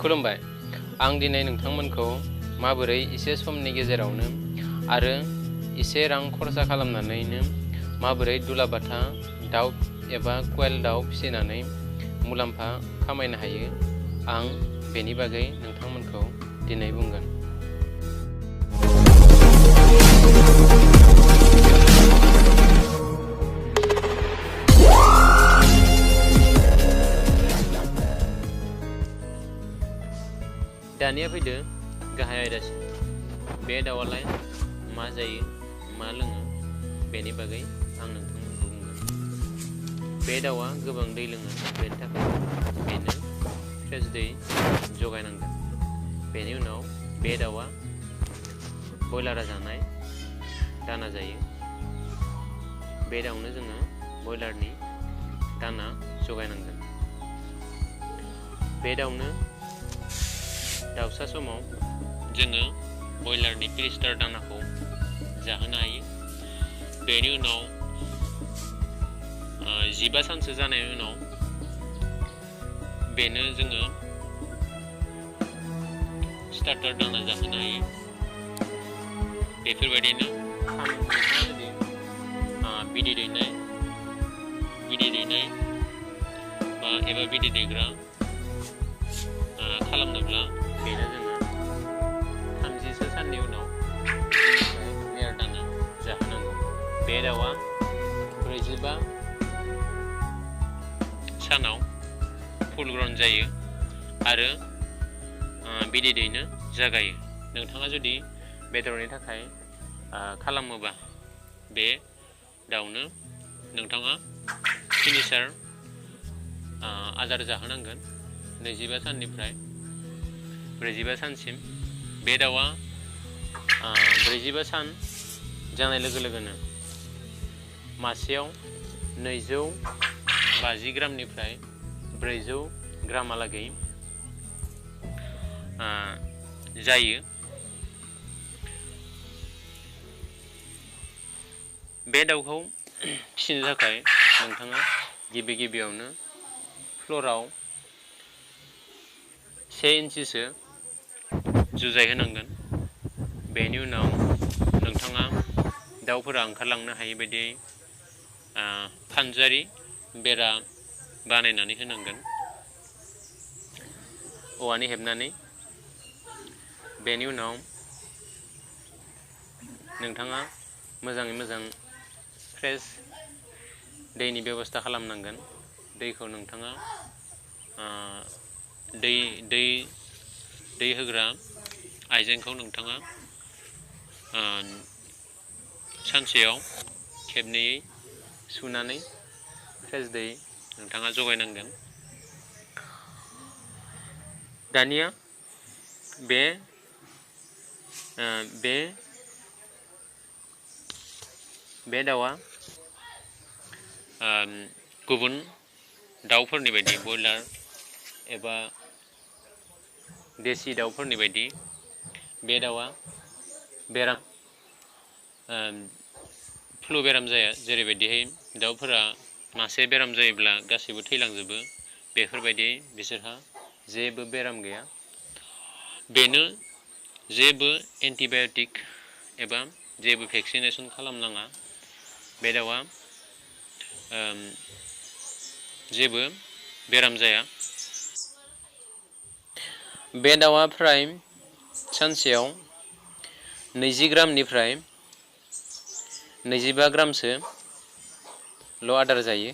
खुलुमबाय। आं दिनै नोंथांमोनखौ माबोरै एसे समनि गेजेरावनो आरो एसे रां खरसा खालामनानैनो माबोरै दुलाबाथा दाउ एबा क्वेल दाउ फिसिनानै मुलाम्फा खामायनो हायो, आं बेनि बागै नोंथांमोनखौ दिनै बुंगोन। दानिया फैदो गाहाय आयदासिम। बे दाउआलाय मा जायो, मा लोङो, बेनि बागै आं नोंथांमोनखौ बुंगोन। बे दाउआ गोबां दै लोङो, बेनि थाखाय बेनो फ्रेस दै जगायनांगोन। बेनि उनाव बे दाउआ बयलारा जानाय दाना जायो। बे दाउनो जोङो बयलारनि दाना जगायनांगोन। बे दाउनो दाउसा समाव जोङो बयलारनि प्रिस्टार दानाखौ जाहोनो हायो। बेनि उनाव 15 सानसो जानायनि उनाव बेनो जोङो स्टार्टार दाना जाहोनो हायो। बेफोरबायदिनो नोंथाङा जुदि बिदै दैनाय एबा बिदै दैग्रा खालामनोब्ला बेनो जोङो 30 साननि उनाव लेयार दाना जाहोनांगौ। बे दाउआ 45 सानाव फुल ग्रन जायो आरो बिदै दैनो जागायो। नोंथाङा जुदि बेदरनि थाखाय खालामोबा बे दाउनो नोंथाङा फिनिसार आदार जाहोनांगोन 25 साननिफ्राय 45 सानसिम। बे दाउआ 45 सान जानाय लोगो लोगोनो मासेयाव 250 ग्रामनिफ्राय 400 ग्रामहालागै जायो। बे दाउखौ फिसिनो थाखाय नोंथाङा गिबियावनो फ्ल'राव 1 इन्सिसो जुजाय होनांगोन। बेनि उनाव नोंथाङा दाउफोरा ओंखारलांनो हायै बायदि फानजारि बेरा बानायनानै होनांगोन, औवानि हेबनानै। बेनि उनाव नोंथाङा मोजाङै मोजां फ्रेस दैनि बेब'स्था खालामनांगोन। दैखौ नोंथाङा दै होग्रा आइजेंखौ नोंथाङा सानसेयाव खेबनैयै सुनानै फ्रेस दै नोंथाङा जगायनांगोन। दानिया बे दाउआ गुबुन दाउफोरनि बायदि बयलार एबा देसि दाउफोरनि बायदि बे दाउआ फ्लु बेराम जाया। जेरैबायदिहाय दाउफोरा मासे बेराम जायोब्ला गासैबो थैलांजोबो, बेफोरबायदि बिसोरहा जेबो बेराम गैया। बेनो जेबो एन्टिबाय'टिक एबा जेबो भेक्सिनेसन खालामनाङा। बे दाउआ जेबो बेराम जाया। बे दाउआ फ्राय सानसेयाव 20 ग्रामनिफ्राय 25 ग्रामसोल' आदार जायो।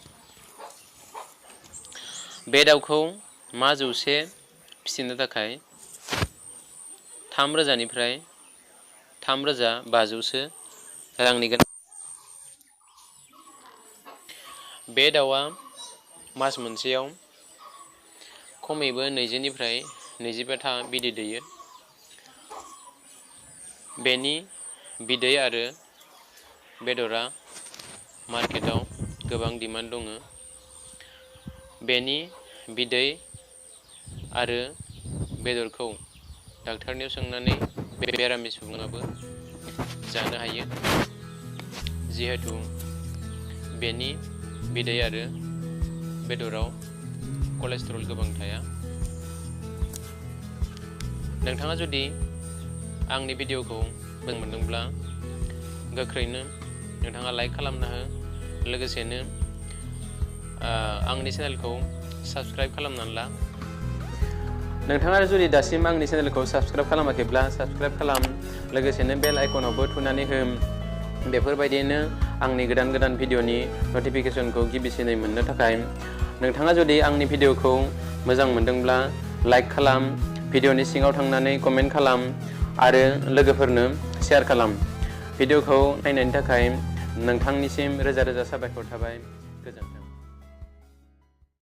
बे दाउखौ मा जौसे फिसिनो थाखाय 3,000निफ्राय 3,500सो रांनि गोनां। बे दाउआ मास मोनसेयाव खमैबो 20निफ्राय 25था बिदै दैयो। बेनि बिदै आरो बेदरा मार्केटाव गोबां डिमान्ड दङ। बेनि बिदै आरो बेदरखौ डाक्टारनियाव सोंनानै बेरामि सुबुङाबो जानो हायो, जिहेथु बेनि बिदै आरो बेदराव कलेस्ट्रल गोबां थाया। नोंथाङा जुदि आंनि भिडिअखौ मोजां मोनदोंब्ला गोख्रैनो नोंथाङा लाइक खालामना हो, लोगोसेनो आंनि चेनेलखौ साबस्क्राइब खालामनानै ला। नोंथाङा जुदि दासिम आंनि चेनेलखौ साबस्क्राइब खालामाखैब्ला साबस्क्राइब खालाम, लोगोसेनो बेल आइकनावबो थुनानै हो। बेफोरबायदिनो आंनि गोदान गोदान भिडिअनि नटिफिकेसनखौ गिबिसिनै मोननो थाखाय। नोंथाङा जुदि आंनि भिडिअखौ मोजां मोनदोंब्ला लाइक खालाम, भिडिअनि सिङाव थांनानै कमेन्ट खालाम आरो लोगोफोरनो शेयार खालाम। भिडिअखौ नायनायनि थाखाय नोंथांनिसिम रोजा रोजा साबायखर थाबाय। गोजोन्थों।